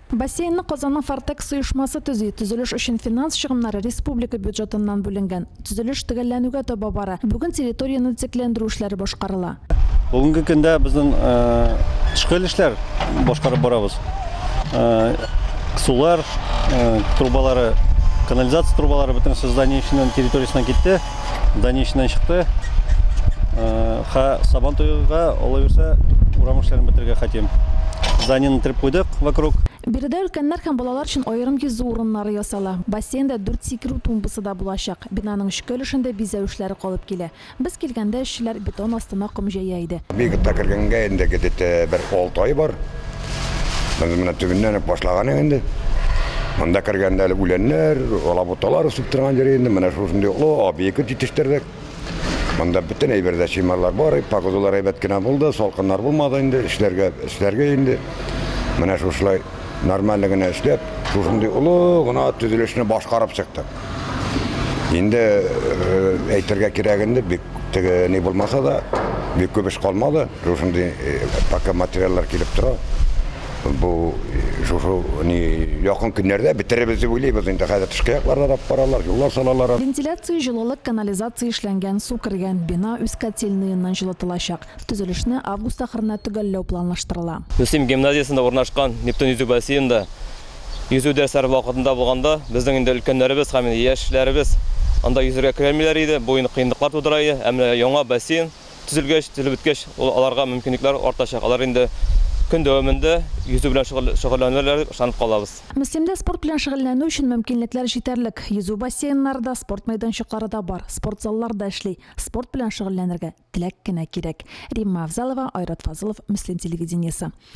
Бассейнны Казанның Фортэкс оешмасы төзи. Төзелеш өчен финанс чыгымнары республика бюджетыннан бүленгән. Төзелеш төгәлләнүгә таба бара. Бүген территорияне төзекләндерү эшләре башкарыла. Бүгенге көндә безнең тышкы өлешләр башкарып барабыз. Сулар трубалары, канализация трубалары бөтенесе здание эченнән, территориясеннән китте, здание эченнән чыкты. Ха Сабан туйга, Алла бирсә, урам эшләрен бетерергә хотим. Зданиены тереп куйдык вокруг. Биредә өлкәннәр һәм балалар өчен аерым йөзү урыннары ясала. Бассейнда дүрт сикерү тумбасы да булачак. Бинаның эчке өлешендә бизәү эшләре калып килә. Без килгәндә эшчеләр бетон астына ком җәя иде. Объектка кергәнгә инде где-то бер алты ай бар. Без менә төбеннән үк башлаган идек инде. Монда кергәндә әле үләннәр, алабуталар үсеп торган җир инде. Менә шушындый олы объект җитештердек. Монда бөтен әйбер дә чималлар бар, погодалар әйбәт кенә булды, салкыннар булмады инде, эшләргә, эшләргә инде. Менә шушылай нормально генә эшләп, шушындый олы гына төзелешне башкарып чыктык. Инде э, әйтергә кирәк инде, бик теге ни булмаса да, бик күп эш калмады. Шушындый э, пока материаллар килеп тора. Бу э, шушы ни якын көннәрдә бетерербез дип уйлыйбыз инде. Хәзер тышкы якларда да баралар, юллар салалар. Вентиляция, җылылык, канализация эшләнгән, су кергән. Бина үз котельныеннан җылытылачак. Төзелешне август ахырына төгәлләү планлаштырыла. Мөслим гимназиясендә урнашкан Нептун йөзү бассейнында йөзү дәресләре вакытында булганда, безнең инде өлкәннәребез һәм инде яшьләребез анда йөзергә керәлмиләр иде, бу инде кыенлыклар тудыра иде. Ә менә яңа бассейн төзелгәч, төзелеп беткәч, ул аларга мөмкинлекләр артачак. Алар инде көн дәвамында йөзү белән шөгыльләнерләр дип ышанып калабыз. Мөслимдә спорт белән шөгыльләнү өчен мөмкинлекләр җитәрлек. Йөзү бассейннары да, спорт мәйданчыклары да бар, спорт заллары да эшли. Спорт белән шөгыльләнергә теләк кенә кирәк. Римма Авзалова, Айрат Фазылов, Мөслим телевидениесе.